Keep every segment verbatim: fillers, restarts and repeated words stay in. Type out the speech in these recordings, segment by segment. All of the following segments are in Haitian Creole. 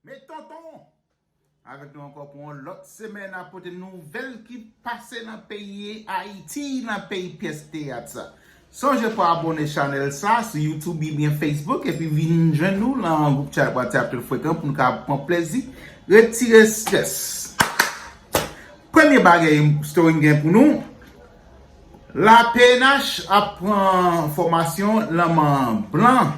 Men tonton avèk nou ankò pou yon lòt semèn ap pote nouvèl ki pase nan peyi Ayiti, nan peyi pyès teyat sa. Sonje pou abòne chanèl sa sou YouTube oubyen Facebook epi vin jwenn nou nan gwoup chat WhatsApp Tout Frekan pou nou ka pran plezi, retire estrès. Premye bagay story m gen pou nou, la P N H ap pran fòmasyon lanmè blan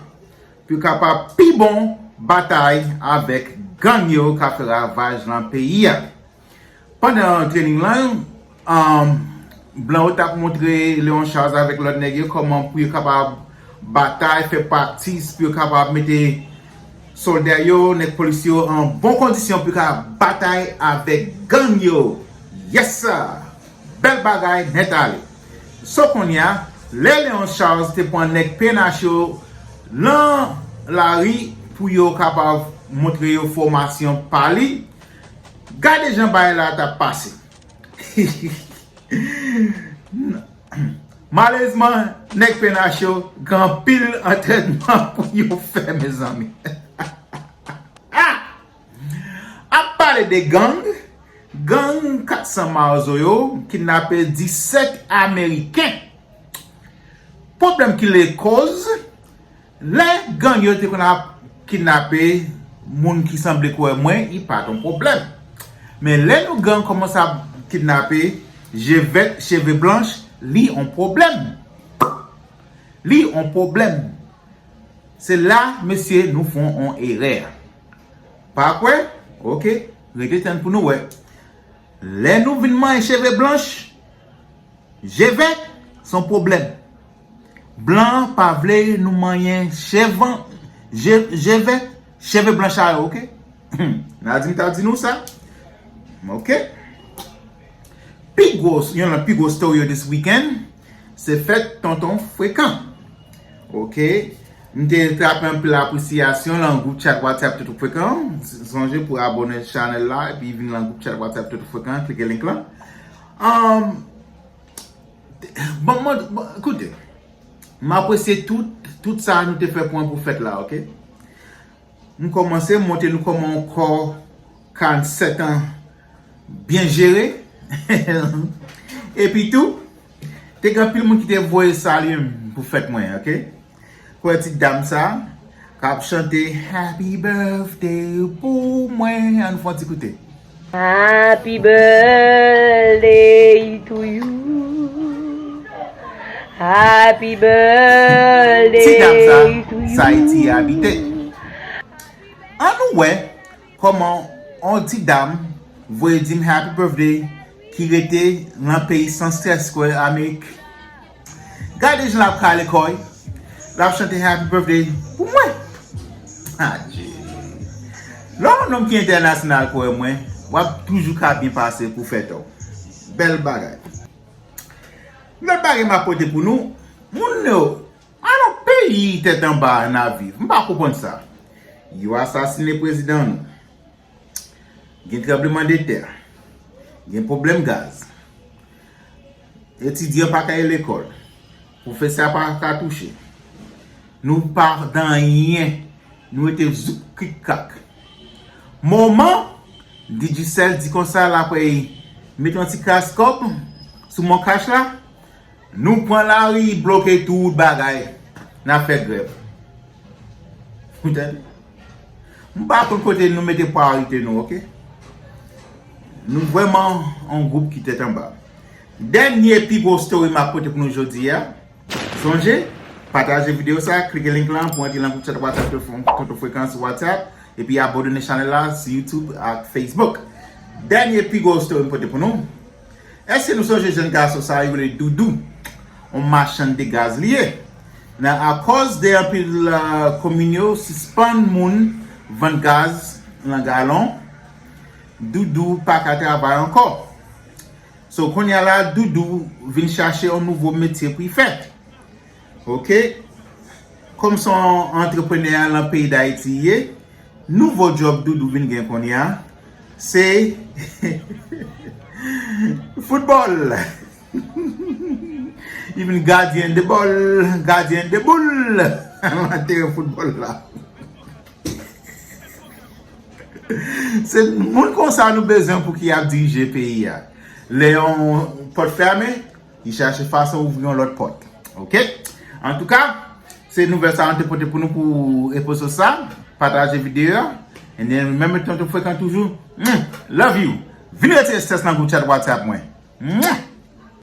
pou yo kapab pi bon batay avèk gang yo k ap fè ravaj nan peyi a. Pandan training lan, um, blan yo t ap montre Léon Charles avèk lòt nèg yo kòman pou yo kapab batay, fè praktis, pou yo kapab mete sòlda yo, nèg polis yo an bon kondisyon pou yo ka batay avèk gang yo. Yes sir! Bèl bagay nèt ale. So kounye a, lè Léon Charles te pran nèg P N H yo nan lari pou yo kapab montre yo fòmasyon pa li, gade jan bagay la t ap pase. Malerezman, nèg P N H yo gen anpil antrènman pou yo fè, mezanmi. Ah! Ap pale de gang, gang kat san Mawozo yo kidnape disèt Ameriken. Pwoblèm ki le koz, lè gang yo te konn ap kidnape moun ki sanble kwè mwen, li pa t on pwoblèm. Men lè nou gang kòmanse ap kidnape je vèt, cheve blanch, li on pwoblèm. Li on pwoblèm. Se la, mesye, nou fè on erè. Pa kwè? Oke, rete tann pou nou wè. Lè nou vin manyen cheve blanch, je vèt, se on pwoblèm. Blan pa vle nou manyen cheve, je, je vèt, cheve blanch a yo, oke? N a di m ta di nou sa. Oke? Pi gwo, youn nan pi gwo story yo this weekend, se fèt Tonton Frekan. Oke? M te trape anpil apresyasyon nan gwoup chat WhatsApp Tonton Frekan. Sonje pou abòne chanèl la epi vin nan gwoup chat WhatsApp Tonton Frekan, klike link lan. Um, bon, bon, bon, koute, m apresye tout, tout sa nou te fè pou mwen pou fèt la, oke? M kòmanse montre nou kòman yon kò karannsèt an byen jere. Epi tou, te gen anpil moun ki te voye salye m pou fèt mwen, oke? Kwè ti dam sa k ap chante Happy Birthday pou mwen. Ann fè yon ti koute. Happy birthday to you. Happy birthday to you. Ti dam sa, sa Ayiti abite. Ann wè kòman on ti dam voye di m happy birthday ki rete nan peyi san strès kwè Amerik. Gade jan l ap kale kò l, l ap chante happy birthday pou mwen. Adje. Lè yon nonm ki entènasyonal kwè mwen, w ap toujou ka byen pase pou fèt ou. Bèl bagay. Lòt bagay m ap pote pou nou, moun yo, alò peyi tèt anba n ap viv. M pa konprann sa. Yo asasine prezidan nou. Gen tranblemanntè. Gen pwoblèm gaz. Etidyan pa ka al lekòl. Pwofesè pa ka touche. Nou pa nan anyen. Nou rete zouk krik krak. Moman, Digicel di konsa l ap mete yon ti kras kòb sou MonCash la. Nou pran lari, bloke tout bagay. N ap fè grèv. Ou tande? M pa konn kote nou mete prayorite nou, oke? Nou vrèman yon gwoup ki tèt anba. Dènye pi gwo story m ap pote pou nou jodi a. Sonje, pataje videyo sa, klike link lan pou antre nan gwoup chat WhatsApp Tonton Frekan sou WhatsApp, epi abòne chanèl la sou YouTube ak Facebook. Dènye pi gwo story m pote pou nou. Èske nou sonje jèn gason sa yo rele Doudou? On machann de gaz li ye. Nan akòz de anpil, uh, komin yo sispann moun vann gaz nan galon, Doudou pa ka travay ankò. So, kounye a la, Doudou vin chache yon nouvo metye pou l fè. Oke? Kòm se yon antreprenè nan peyi Dayiti li ye, nouvo djòb Doudou vin gen kounye a, se foutbòl. Li vin gadyen de bòl, gadyen de boul nan teren foutbòl la. Se moun konsa nou bezwen pou ki ap dirije peyi a. Lè yon pòt fèmen, li chache fason ouvri yon lòt pòt. Oke? Antouka, se nouvèl sa nou te pote pou nou pou episode sa. Pataje videyo a. And then, menm tan tou frekan toujou. Mm, love you. Vin retire stress nan group chat WhatsApp mwen. Mwah!